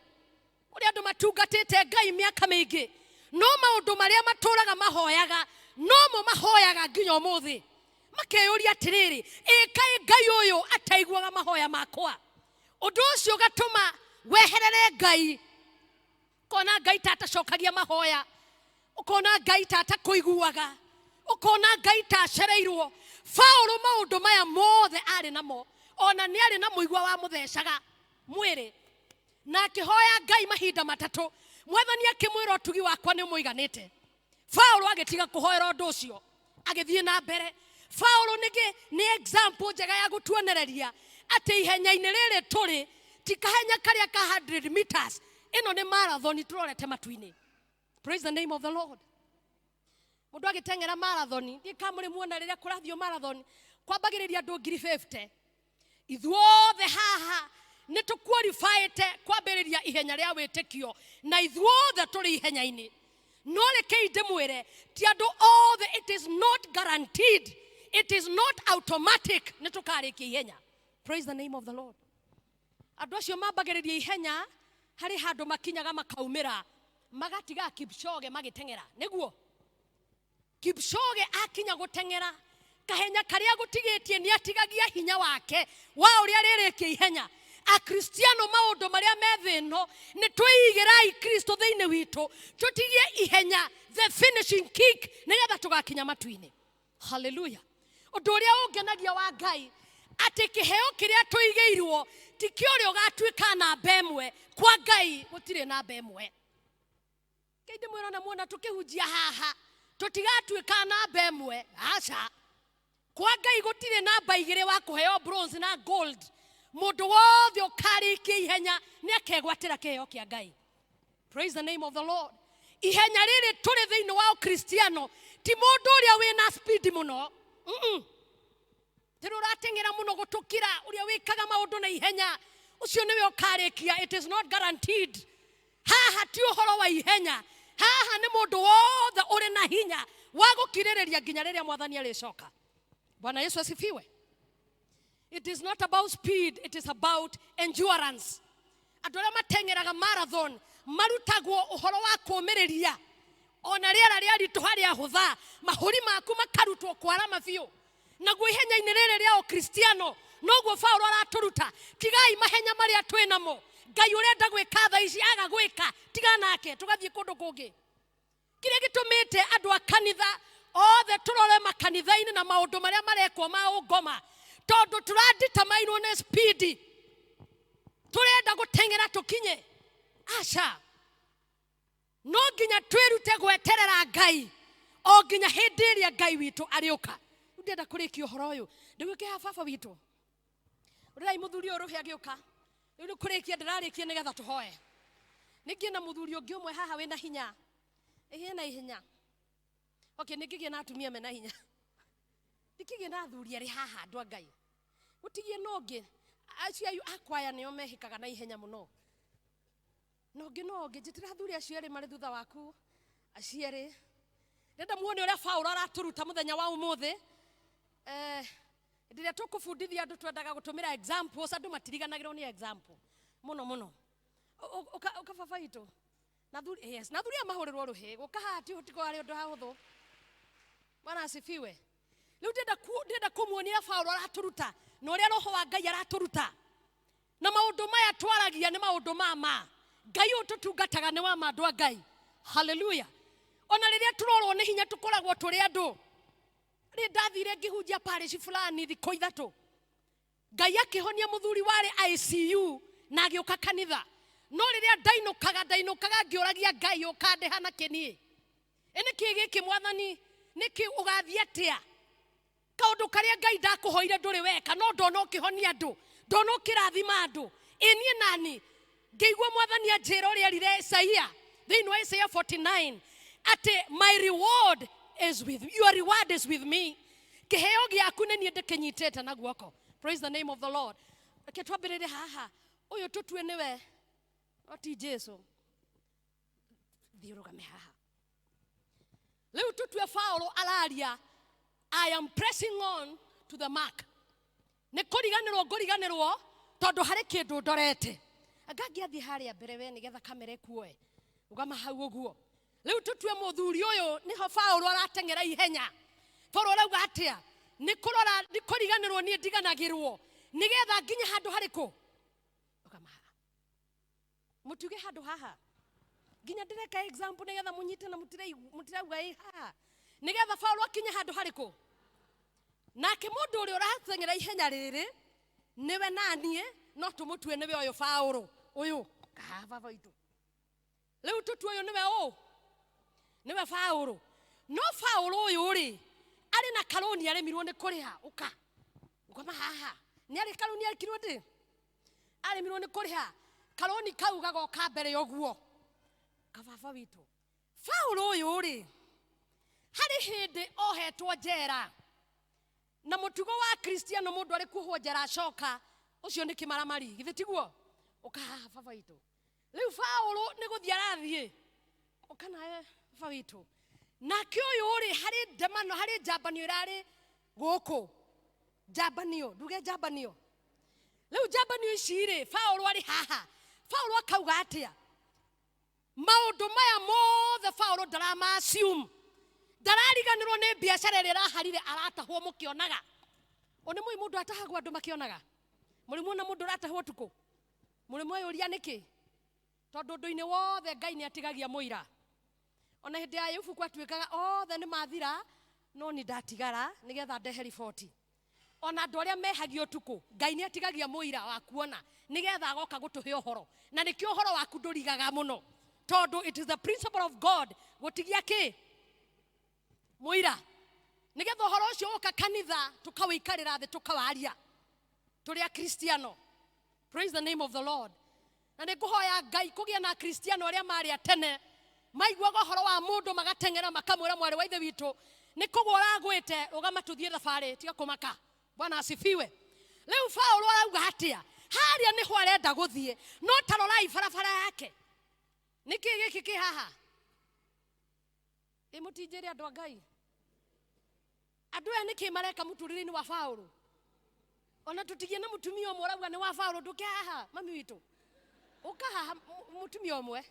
Kũrĩ andũ matungatĩte Ngai mĩaka mĩingĩ, no maũndũ marĩa matũraga mahoyaga nomo mahoyaga nginya ũmũthĩ, makeyũria atĩrĩrĩ, ĩkaĩ Ngai ũyũ ataiguaga mahoya makwa? Ũndũ ũcio ũgatũma weherere Ngai, ũkona Ngai ta atacokagia mahoya, ũkona Ngai ta atakũiguaga, ũkona Ngai ta acereirwo. Paũlũ maũndũ maya mothe arĩ namo, ona nĩ arĩ na mũigua wa mũthecaga mwĩrĩ, na akĩhoya Ngai mahinda matatũ. Mwathani akĩmwĩra ũtugi wakwa nĩ ũmũiganĩte. Paũlũ agĩtiga kũhoera ũndũ ũcio, agĩthiĩ na mbere. Paũlũ nĩngĩ nĩ example njega ya gũtuonereria atĩ ihenya-inĩ rĩrĩ tũrĩ ti kahenya karĩa ka 100 meters, ĩno nĩ marathon tũrorete matu-inĩ. Praise the name of the Lord. Mũndũ agĩteng'era marathon, ndiĩ kana mũrĩ muona rĩrĩa kũrathiĩ marathon, kwambagĩrĩria andũ 50,000. Ithuothe haha nĩ tũqualifyĩte kwambĩrĩria ihenya rĩa wĩtĩkio, na ithuothe tũrĩ ihenya-inĩ. No rekei ndĩmwĩre, ti andũ othe, it is not guaranteed, it is not automatic nĩ tũkarĩkia ihenya. Praise the name of the Lord. Andũ acio mambagĩrĩria ihenya harĩ handũ makinyaga makaumĩra, magatiga Kipchoge magĩteng'era. Nĩguo Kipchoge akinya gũteng'era kahenya karĩa gũtigĩtie nĩ atigagia hinya wake wa ũrĩa rĩrĩkia ihenya. Akristiano maũndũ marĩa me thĩ ĩno nĩ twĩigĩrai Kristo thĩinĩ witũ, tũtigie ihenya, the finishing kick, nĩgetha tũgakinya matu-inĩ. Haleluya. Ũndũ ũrĩa ũngenagia wa Ngai atĩ kĩheo kĩrĩa tũigĩirwo ti kĩa ũrĩa ũgatuĩka namba ĩmwe. Kwa Ngai gũtirĩ namba ĩmwe. Kĩndĩ ndĩmwĩra na muona tũkĩhunjia haha tũtigatuĩka namba ĩmwe, aca. Kwa Ngai gũtirĩ namba igĩrĩ wa kũheo bronze na gold. Mũndũ wothe ũkarĩkia ihenya nĩ akegwatĩra kĩheo kĩa Ngai. Praise the name of the Lord. Ihenya rĩrĩ tũrĩ thĩinĩ wa Ũkristiano ti mũndũ ũrĩa wĩna speed mũno, tĩrĩ ũrateng'era mũno gũtũkĩra ũrĩa wĩkaga maũndũ na ihenya, ũcio nĩwe ũkarĩkia. It is not guaranteed. Haha ti ũhoro wa ihenya, haha nĩ mũndũ wothe ũrĩ na hinya wa gũkirĩrĩria nginya rĩrĩa Mwathani arĩcoka. Bwana Yesu asifiwe. It is not about speed, it is about endurance. Andũ arĩa mateng'eraga marathon marutagwo ũhoro wa kũũmĩrĩria ona rĩera rĩaritũha rĩahũtha, mahũri maku makarutwo kwarama biũ. Naguo ihenya-inĩ rĩrĩ rĩa Ũkristiano noguo Paũlũ aratũruta, tigai mahenya marĩa twĩ namo. Ngai ũrenda gwĩka thaa ici aga gwĩka, tiga nake tũgathiĩ kũndũ kũngĩ. Kĩrĩa gĩtũmĩte andũ a kanitha othe tũrore makanitha-inĩ na maũndũ marĩa marekwo ma ũngoma, tondũ tũraditamainwo nĩ speed, tũrenda gũteng'era tũkinye. Aca, no nginya twĩrute gweterera Ngai o nginya hĩndĩ ĩrĩa Ngai witũ arĩũka. Rĩu ndĩrenda kũrĩkia ũhoro ũyũ ndĩgwĩke haha baba witũ ũrĩrai mũthuri ũyũ rũhĩ agĩũka. Rĩu nĩ kũrĩkia ndĩrarĩkia nĩgetha tũhoe. Ningĩ na mũthuri ũngĩ ũmwe haha wĩna hinya, ĩhĩ na ihenya. Okay, nĩngĩgĩa na atumia mena hinya, ndikĩgĩa na athuri arĩ haha. Andũ a Ngai, gũtigie na ũngĩ, acio ayu akwaya nĩo mehĩkaga na ihenya mũno. Na ũngĩ no ũngĩ, njĩtĩra athuri acio erĩ marĩ thutha waku, acio erĩ. Ndĩrenda muone ũrĩa Paũlũ aratũruta mũthenya wa ũmũthĩ. Hĩndĩ ĩrĩa tũkũbundithia andũ twendaga gũtũmĩra examples, andũ matiriganagĩrwo nĩ example mũno mũno. Ũka baba witũ na thuri, yes, na thuri aya mahũrĩrwo rũhĩ gũka haha ti ũtiko harĩ ũndũ hahũthũ. Bwana asifiwe. Rĩu ndĩrenda kũmuonia Paũlũ aratũruta na ũrĩa Roho wa Ngai aratũruta, na maũndũ maya twaragia nĩ maũndũ ma ma. Ngai ũyũ tũtungataga nĩ wa ma, andũ a Ngai. Haleluya. Ona rĩrĩa tũrorwo nĩ hinya tũkoragwo tũrĩ andũ. Rĩ ndathire ngĩhunjia parish fulani thikũ ithatũ, Ngai akĩhonia mũthuri warĩ ICU na agĩũka kanitha. No rĩrĩa ndainũkaga, ndainũkaga ngĩũragia Ngai, ũkandĩha na kĩniĩ? Ĩ nĩkĩ gĩkĩ Mwathani? Nĩkĩ ũgathiĩ atĩa? Kaũndũ karĩa Ngai ndakũhoire ndũrĩ weka, no ndona ũkĩhonia andũ, ndona ũkĩrathima andũ, ĩ niĩ nani? Ngĩigua Mwathani anjĩra ũrĩa erire Isaia thĩinĩ wa Isaiah 49 atĩ my reward is with your reward is with me. Kĩheo gĩaku nĩ niĩ ndĩkĩnyitĩte na guoko. Praise the name of the Lord. Reke twambĩrĩrie haha. Ũyũ tũtue nĩwe, no ti Jesu. Thiĩ ũrũgame haha. Rĩu tũtue Paũlũ araria, I am pressing on to the mark. Nĩ kũriganĩrwo ngũriganĩrwo tondũ harĩ kĩndũ ndorete. Anga ngĩathiĩ harĩa mbere we nĩgetha kamera ĩkuoe. Rũgama hau ũguo. Rĩu tũtue mũthuri ũyũ nĩho Paũlũ arateng'era ihenya. Paũlũ arauga atĩa? Nĩ kũrora, nĩ kũriganĩrwo niĩ ndiganagĩrwo nĩgetha nginye handũ harĩkũ? Rũgama haha. Mũtiuge handũ haha. Nginya ndĩreka example nĩgetha mũnyite na mũtirauga ĩ haha. Nĩgetha Paũlũ akinye handũ harĩkũ? Nake mũndũ ũrĩa ũrateng'era ihenya rĩrĩ nĩwe naniĩ no tũmũtue nĩwe ũyũ Paũlũ ũyũ kaha baba witũ. Rĩu tũtue ũyũ nĩwe ũ? Nĩwe Paũlũ. No Paũlũ ũyũ rĩ arĩ na karũni aremirwo nĩ kũrĩha. Ũka ngoma haha. Nĩ arĩ karũni arekirwo ndĩ? Aremirwo nĩ kũrĩha. Karũni kau gagoka mbere ũguo. Kababa witũ. Paũlũ ũyũ rĩ harĩ hĩndĩ ohetwo njera. Na mũtugo wa Kristiano mũndũ arĩ kuohwo njera acoka ũcio nĩ kĩmaramari. Githĩ tiguo? Ũka haha baba witũ. Rĩu Paũlũ nĩ gũthiĩ arathiĩ. Ũka nawe baba witũ. Nake ũyũ rĩ harĩ ndemano, harĩ njambanio ĩrarĩ gũkũ. Njambanio, nduge njambanio. Rĩu njambanio ici rĩ, Paũlũ arĩ haha. Paũlũ akauga atĩa? Maũndũ maya mothe Paũlũ ndarama assume. Ndarariganĩrwo nĩ biacara ĩrĩa ĩraharire aratahwo mũkĩonaga. Ũnĩ mũĩ mũndũ atahagwo andũ makĩonaga? Mũrĩ muona mũndũ ũratahwo ũtukũ? Mũrĩ mweyũria nĩkĩ? Tondũ ũndũ-inĩ wothe Ngai nĩ atigagia mũira. Ona hĩndĩ ya Ayubu gwatuĩkaga othe nĩ mathira, no ni ndatigara nĩgetha ndehe riboti. Ona andũ arĩa mehagia ũtukũ, Ngai nĩ atigagia mũira wa kuona nĩgetha agoka gũtũhe ũhoro. Na nĩkĩo ũhoro waku ndũrigaga mũno. Tondũ it is the principle of God gũtigia kĩ? Mũira. Nĩgetha ũhoro ũcio ũka kanitha tũkawĩikarĩra thĩ tũkawaria. Tũrĩ Akristiano. Praise the name of the Lord. Na nĩ ngũhoya Ngai kũgĩa na Akristiano arĩa marĩ a tene maiguaga ũhoro wa mũndũ magateng'era makamwĩra mwarĩ wa ithe witũ nĩ kũgwa ũragwĩte, rũgama tũthiĩ thabarĩ, tiga kũmaka. Bwana asifiwe. Rĩu Paũlũ arauga atĩa? Harĩa nĩho arenda gũthiĩ, no ta rorai barabara yake. Nĩkĩ gĩkĩ kĩ haha? Ĩ mũtinjĩre andũ a Ngai. Andũ aya nĩkĩ mareka mũtũrĩre-inĩ wa Paũlũ? Ona tũtigie na mũtumia ũmwe ũrauga nĩ wa Paũlũ, ndũke haha mami witũ. Ũka haha mũtumia ũmwe.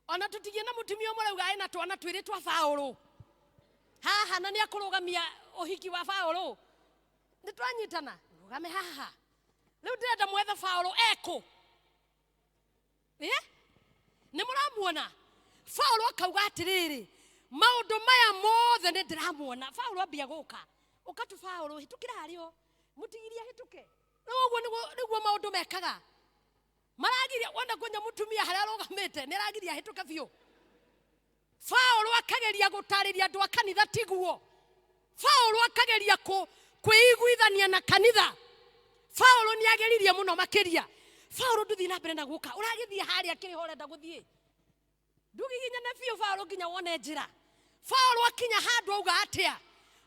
Ona tũtigie na mũtumia ũmwe ũrauga ena twana twĩrĩ twa Paũlũ. Haha na nĩ akũrũgamia ũhiki wa Paũlũ. Nĩ twanyitana? Rũgame haha. Rĩu ndĩrenda mwethe Paũlũ ekũ. Nĩ mũramuona? Paũlũ akauga atĩrĩrĩ, maũndũ maya mothe nĩ ndĩramuona. Paũlũ ambia gũka. Ũka tu Paũlũ, hĩtũkĩra harĩa o. Mũtigirie ahĩtũke. Rĩu ũguo nĩguo maũndũ mekaga. Maragiria, wona kwenye mũtumia harĩa arũgamĩte, nĩ aragiria ahĩtũke biũ. Paũlũ akageria gũtarĩria andũ a kanitha tiguo. Paũlũ akageria kwĩiguithania na kanitha. Paũlũ nĩ ageririe mũno makĩria. Paũlũ ndũthiĩ na mbere na gũka. Ũragĩthiĩ harĩa kĩrĩho ũrenda gũthiĩ. Ndũgiginyane biũ Paũlũ nginya wone njĩra. Paũlũ akinya handũ auga atĩa?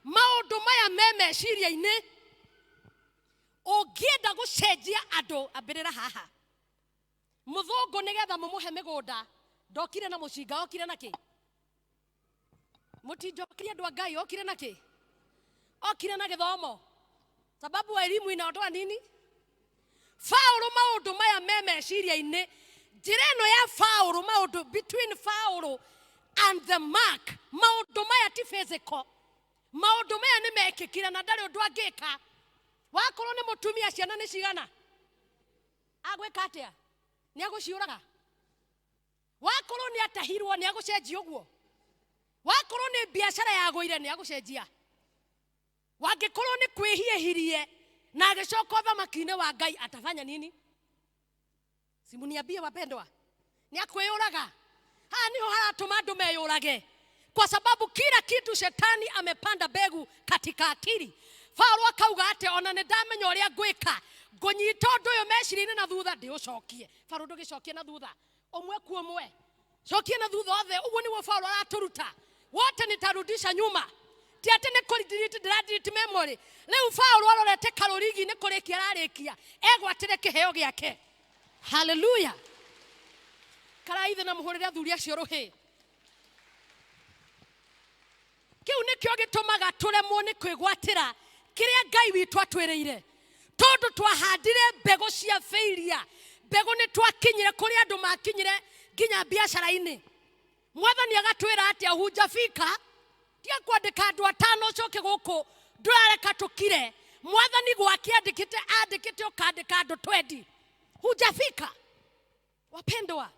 Maũndũ maya me meciria-inĩ. Ũngĩenda gũcenjia andũ, ambĩrĩra haha. Mũthũngũ nĩgetha mũmũhe mĩgũnda, ndokire na mũcinga, okire na kĩ? Mũtinjokirie andũ a Ngai, okire na kĩ? Okire na gĩthomo. Sababu elimu inaondoa nini? Paũlũ maũndũ maya me meciria-inĩ. Njĩra ĩno ya Paũlũ, maũndũ between Paũlũ and the mark, maũndũ maya ti physical. Maũndũ maya nĩ mekĩkire na ndarĩ ũndũ angĩka. Wakorwo nĩ mũtumia ciana nĩ cigana? Agwĩka atĩa? Nĩ agũciũraga? Wakorwo nĩ atahirwo nĩ agũcenjia ũguo? Wakorwo nĩ biacara yagũire nĩ agũcenjia? Wangĩkorwo nĩ kwĩhiĩhirie na agĩcoka ũthamaki-inĩ wa Ngai atafanya nini? Simuniambie wapendwa, nĩ akwĩyũraga? Haha niho haratũma andũ meyũrage, kwa sababu kila kitu shetani amepanda mbegu katika akili. Paulo akauga atĩ ona nĩ ndamenya ũrĩa ngwĩka, ngũnyita ũndũ ũyũ meciria-inĩ na thutha ndĩũcokie. Paulo ndũgĩcokie na thutha, ũmwe ku ũmwe, cokie na thutha othe. Ũguo nĩguo Paulo aratũruta, wote nitarudisha nyuma. Ti atĩ nĩ kũ-delete, ndĩra-delete memory. Rĩu Paulo arorete karũrigi nĩ kũrĩkia ararĩkia, egwatĩre kĩheo gĩake. Hallelujah. Karaithe na mũhũrĩre athuri acio rũhĩ. Kĩu nĩkĩo gĩtũmaga tũremwo nĩ kwĩgwatĩra Kĩrĩa Ngai witũ atwĩrĩire, tondũ twahandire mbegũ cia failure, mbegũ nĩ twakinyire kũrĩa andũ makinyire nginya biacara-inĩ. Mwathani agatwĩra atĩa? Hujafika. Tiga kwandĩka andũ atano ũcoke gũkũ ndũrareka tũkire. Mwathani gwake andĩkĩte andĩkĩte ũkandĩka andũ 20, hujafika. Wapendwa,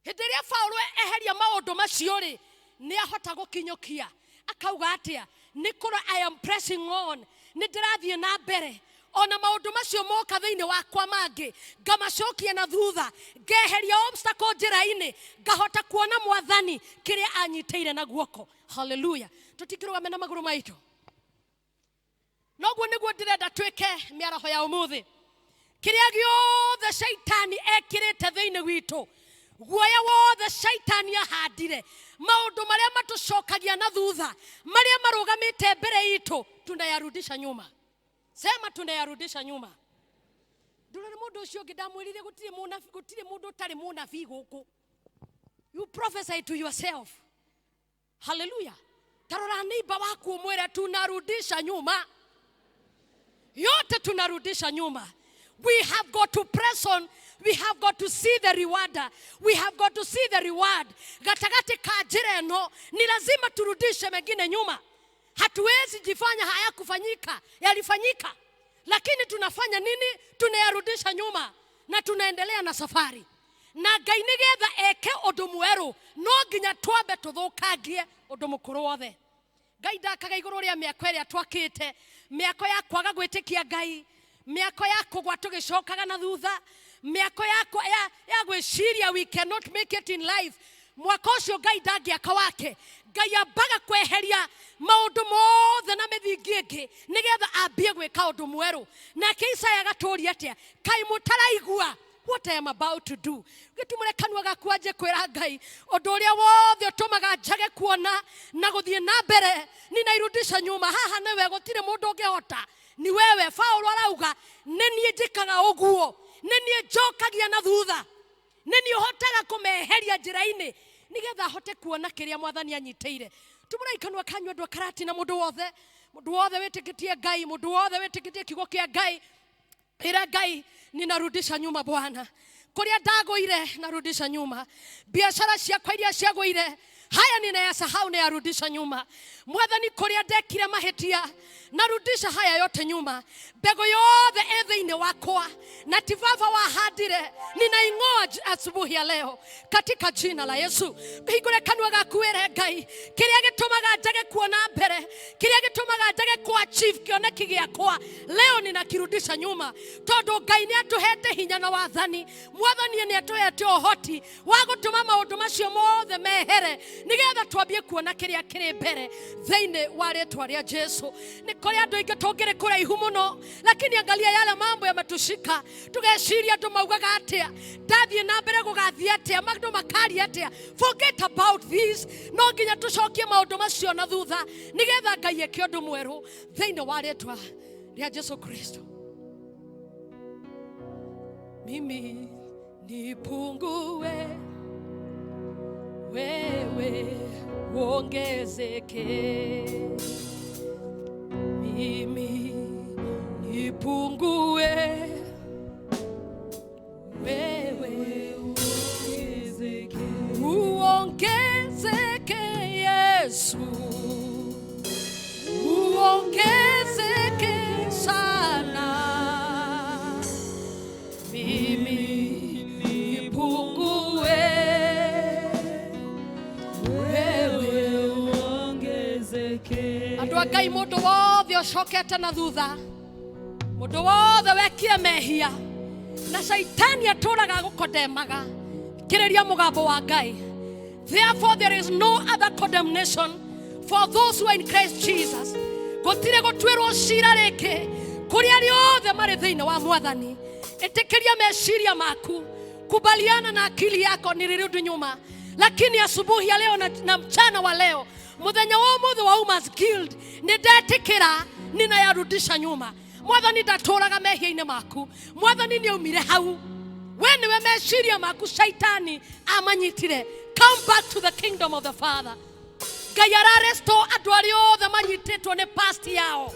hĩndĩ ĩrĩa Paulo eheria maũndũ macio rĩ, nĩ ahota gũkinyũkia akauga atĩa? Nĩ kũrora I am pressing on, nĩ ndĩrathiĩ na mbere ona maũndũ macio moka thĩinĩ wakwa mangĩ ngamacokia na thutha, ngeheria obstacle njĩra-inĩ, ngahota kuona Mwathani kĩrĩa anyitĩire na guoko. Haleluya! Tũtingĩrũgame na magũrũ maitũ? Noguo nĩguo ndĩrenda twĩke mĩaraho ya ũmũthĩ. Kĩrĩa gĩothe shaitani ekĩrĩte thĩinĩ witũ, guoya wothe shaitani ahandire, maũndũ marĩa matũcokagia na thutha, marĩa marũgamĩte mbere itũ, tunayarudisha nyuma. Sema, tunayarudisha nyuma. Ndũrore mũndũ ũcio ũngĩ. Ndamwĩrire gũtirĩ mũnabii, gũtirĩ mũndũ ũtarĩ mũnabii gũkũ. You prophesy to yourself. Haleluya! Tarora neighbor waku umwĩre, tunarudisha nyuma yote, tunarudisha nyuma. We have got to press on. We have got to see the rewarder. We have got to see the reward. Gatagatĩ ka njĩra ĩno ni lazima turudishe mengine nyuma. Hatuwezi jifanya hayakufanyika. Yalifanyika, lakini tunafanya nini? Tunayarudisha nyuma na tunaendelea na safari na Ngai, nĩgetha eke ũndũ mwerũ no nginya twambe tũthũkangie ũndũ mũkũrũ wothe. Ngai ndakaga igũrũ rĩa mĩako ĩrĩa twakĩte, mĩako ya kwaga gwĩtĩkia Ngai, mĩako ya kũgwa tũgĩcokaga na thutha, mĩako ya gwĩciria we cannot make it in life. Mwaka ũcio Ngai ndangĩaka wake. Ngai ambaga kweheria maũndũ mothe na mĩthingi ĩngĩ nĩgetha ambie gwĩka ũndũ mwerũ. Nake Isaya agatũria atĩa? Kaĩ mũtaraigua what I am about to do? Gĩtumũre kanua gaku anjie kwĩra Ngai, ũndũ ũrĩa wothe ũtũmaga njage kuona na gũthiĩ na mbere, ninairudisha nyuma. Haha nĩwe, gũtirĩ mũndũ ũngĩhota, ni wewe. Paulo arauga, nĩ niĩ njĩkaga ũguo, nĩ niĩ njokagia na thutha, nĩ niĩ ũhotaga kũmeheria njĩra-inĩ nĩgetha hote kuona kĩrĩa Mwathani anyitĩire. Tumũrai kanua kanyu, andũ a Karatina, mũndũ wothe, mũndũ wothe wĩtĩkĩtie Ngai, mũndũ wothe wĩtĩkĩtie kiugo kĩa Ngai, ĩra Ngai, ninarudisha nyuma Bwana. Kũrĩa ndagũire, narudisha nyuma. Biashara ciakwa iria ciagũire, haya ninayasahau, nayarudisha nyuma. Mwathani, kũrĩa ndekire mahĩtia, narudisha haya yote nyuma. Mbegũ yothe ĩ thĩinĩ wakwa na ti baba wahandire, ninaing'oa asubuhi ya leo katika jina la Yesu. Hingũre kanua gaku wĩre Ngai, kĩrĩa gĩtũmaga njage kuona mbere, kĩrĩa gĩtũmaga njage kuachieve kĩoneki gĩakwa, leo ninakirudisha nyuma. Tondũ Ngai nĩ atũhete hinya na wathani, Mwathani nĩ atũhete ũhoti wa gũtũma maũndũ macio mothe mehere nĩgetha twambie kuona kĩrĩa kĩrĩ mbere thĩinĩ wa rĩtwa rĩa Jesu. Nĩ kũrĩ andũ aingĩ tũngĩrĩ kũraihu mũno, lakini angalia yale mambo yametushika, tũgeciria andũ maugaga atĩa, ndathiĩ na mbere gũgathiĩ atĩa, andũ makaria atĩa. Forget about this. No nginya tũcokie maũndũ macio na thutha nĩgetha Ngai eke ũndũ mwerũ thĩinĩ wa rĩtwa rĩa Jesu Kristo. Mimi nipungue, wewe uongezeke. Mimi nipungue, wewe uongezeke. Yesu, uongezeke sana. Mimi nipungue, wewe uongezeke. Andũ a Ngai, mũndũ wothe ũcokete na thutha, mũndũ wothe wekire mehia na caitani atũraga gũkondemaga, kĩrĩria mũgambo wa Ngai. Therefore there is no other condemnation for those who are in Christ Jesus. Gũtirĩ gũtuĩrwo cira rĩngĩ kũrĩ arĩa othe marĩ thĩinĩ wa Mwathani. Ĩtĩkĩria meciria maku, kubaliana na akili yako, nilirudi nyuma. Lakini asubuhi ya leo na mchana wa leo, muthenya wa ũmũthĩ wa Women's Guild, nĩ ndetĩkĩra ninayarudisha nyuma. Mwathani ndatũraga mehia-inĩ maku. Mwathani nĩ aumire hau. We nĩwe meciria maku shaitani amanyitire. Come back to the kingdom of the Father. Ngai ararestore andũ arĩa othe manyitĩtwo nĩ past yao.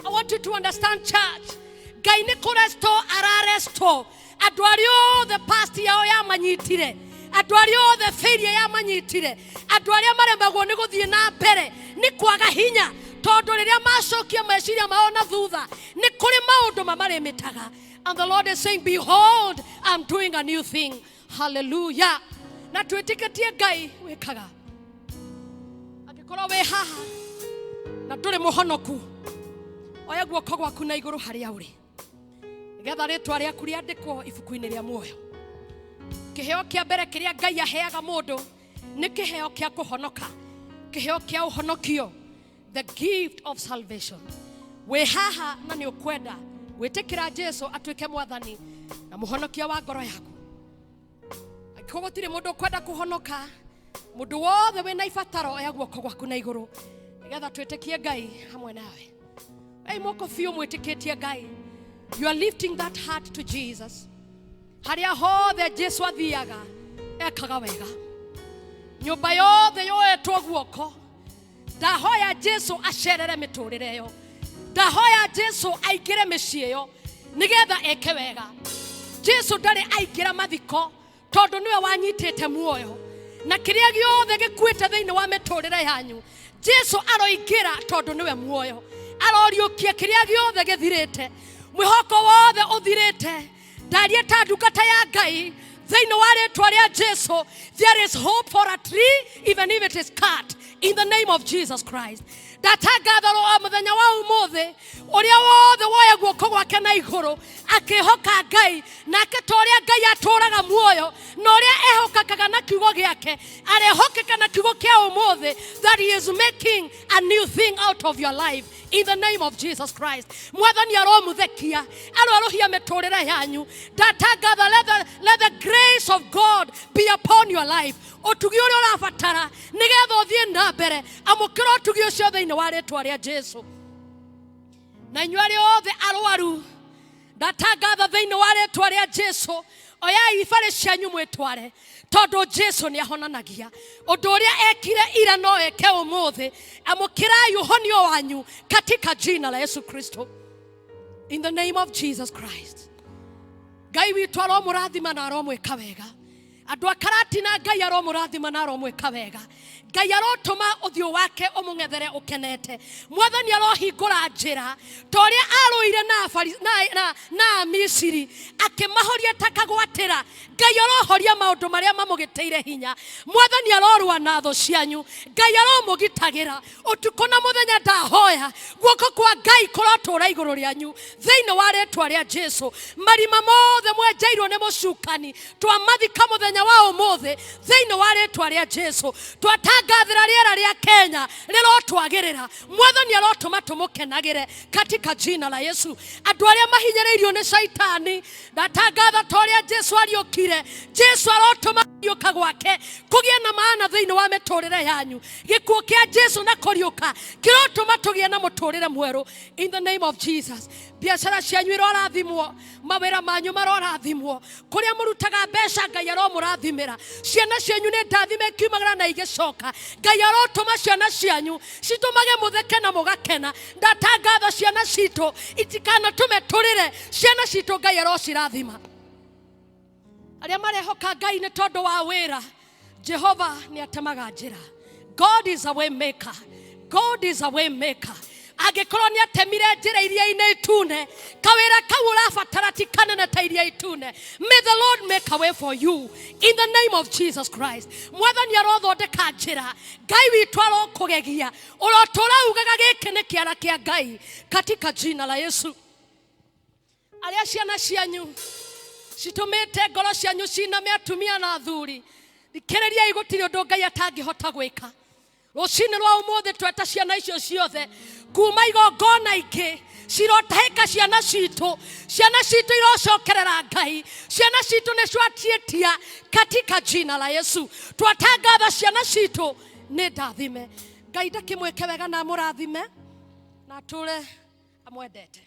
I want you to understand, church. Ngai nĩ kũrestore ararestore andũ arĩa othe past yao yamanyitire, andũ arĩa othe failure yamanyitire, andũ arĩa maremagwo nĩ gũthiĩ na mbere nĩ kwaga hinya, tondũ rĩrĩa macokia meciria mao na thutha nĩ kũrĩ maũndũ mamarĩmĩtaga. And the Lord is saying, "Behold, I'm doing a new thing." Hallelujah. Na twĩtĩkĩtie Ngai wĩkaga. Angĩkorwo wĩ haha na ndũrĩ mũhonoku, oya guoko gwaku na igũrũ harĩa ũrĩ, nĩgetha rĩtwa rĩaku rĩandĩkwo ibuku-inĩ rĩa muoyo. Kĩheo kĩa mbere kĩrĩa Ngai aheaga mũndũ nĩ kĩheo kĩa kũhonoka, kĩheo kĩa ũhonokio, the gift of salvation. Wĩ haha na nĩ ũkwenda gwĩtĩkĩra Jesu atuĩke mwathani na mũhonokia wa ngoro yaku. Angĩkorwo gũtirĩ mũndũ ũkwenda kũhonoka, mũndũ wothe wĩna ibataro, oya guoko gwaku na igũrũ, nĩgetha twĩtĩkie Ngai hamwe nawe. Ei moko biũ mwĩtĩkĩtie Ngai. You are lifting that heart to Jesus. Harĩa hothe Jesu athiaga ekaga wega. Nyũmba yothe yoetwo guoko, ndahoya Jesu acerere mĩtũrĩre ĩyo, ndahoya Jesu aingĩre mĩciĩ ĩyo, nĩgetha eke wega. Jesu ndarĩ aingĩra mathiko, tondũ nĩwe wanyitĩte muoyo na kĩrĩa gĩothe gĩkuĩte thĩinĩ wa mĩtũrĩre yanyu. Jesu aroingĩra, tondũ nĩwe muoyo. Aroriũkia kĩrĩa gĩothe gĩthirĩte, mwĩhoko wothe ũthirĩte. Ndaria ta ndungata ya Ngai thĩinĩ wa rĩtwa rĩa Jesu, there is hope for a tree even if it is cut, in the name of Jesus Christ. Ndatangatha o mũthenya wa ũmũthĩ, ũrĩa wothe woya guoko gwake na igũrũ akĩhoka Ngai nake, ta ũrĩa Ngai atũraga muoyo na ũrĩa ehokekaga na kiugo gĩake, arehokeka na kiugo kĩa ũmũthĩ, that he is making a new thing out of your life in the name of Jesus Christ. Mwathani aromuthekia, aroarũhia mĩtũrĩre yanyu. Ndatangatha, let the grace of God be upon your life. Ũtugi ũrĩa ũrabatara nĩgetha ũthiĩ na mbere, amũkĩra ũtugi ũcio thĩinĩ wa rĩtwa rĩa Jesu. Na inyuĩ arĩa othe arwaru, ndatangatha thĩinĩ wa rĩtwa rĩa Jesu, oyai ibarĩ cianyu mwĩtware, tondũ Jesu nĩ ahonanagia. Ũndũ ũrĩa ekire ira no eke ũmũthĩ. Amũkĩrai ũhonio wanyu katika jina la Yesu Kristo, in the name of Jesus Christ. Ngai witũ aromũrathima na aromwĩka wega. Andũ a Karatina, Ngai aromũrathima na aromwĩka wega. Ngai arotũma ũthiũ wake ũmũng'ethere ũkenete. Mwathani arohingũra njĩra ta ũrĩa arũire na, na Amisiri akĩmahoria ta kagwatĩra. Ngai arohoria maũndũ marĩa mamũgĩtĩire hinya. Mwathani arorũa na thũ cianyu. Ngai aromũgitagĩra ũtukũ na mũthenya. Ndahoya guoko kwa Ngai kũrotũra igũrũ rĩanyu thĩinĩ wa rĩtwa rĩa Jesu. Marima mothe mwenjeirwo nĩ mũcukani, twamathika mũthenya wa ũmũthĩ thĩinĩ wa rĩtwa rĩa Jesu. Twatangathĩra rĩera rĩa Kenya rĩrotwagĩrĩra. Mwathani arotũma tũmũkenagĩre katika jina la Yesu. Andũ arĩa mahinyĩrĩirio nĩ caitani, ndatangatha ta ũrĩa Jesu ariũkire, Jesu arotũma kũriũka gwake kũgĩe na maana thĩinĩ wa mĩtũrĩre yanyu. Gĩkuũ kĩa Jesu na kũriũka kĩrotũma tũgĩe na mũtũrĩre mwerũ in the name of Jesus. Biacara cianyu irorathimwo, mawĩra manyu marorathimwo, kũrĩa mũrutaga mbeca Ngai aromũrathimĩra. Ciana cianyu nĩ ndathime ikiumagara na igĩcoka. Ngai arotũma ciana cianyu citũmage mũtheke na mũgakena. Ndatangatha ciana citũ itikanatũme tũrĩre. Ciana citũ Ngai arocirathima. Arĩa marehoka Ngai nĩ tondũ wa wĩra, Jehova nĩ atemaga njĩra. God is a way maker. God is a way maker. Angĩkorwo nĩ atemire njĩra iria-inĩ itune, kawĩra kau ũrabatara ti kanene ta iria itune. May the Lord make a way for you in the name of Jesus Christ. Mwathani arothondeka njĩra. Ngai witũ arokũgegia, ũrotũra ugaga gĩkĩ nĩ kĩara kĩa Ngai katika jina la Yesu. Arĩa ciana cianyu citũmĩte ngoro cianyu ciname, atumia na athuri, thikĩrĩriai, gũtirĩ ũndũ Ngai atangĩhota gwĩka. Rũcinĩ rwa ũmũthĩ tweta ciana icio ciothe kuma igongona ingĩ cirotahĩka. Ciana citũ, ciana citũ irocokerera Ngai. Ciana citũ nĩ ciatiĩtia katika jina la Yesu. Twatangatha ciana citũ nĩ ndathime. Ngai ndakĩmwĩke wega na amũrathime na atũre amwendete.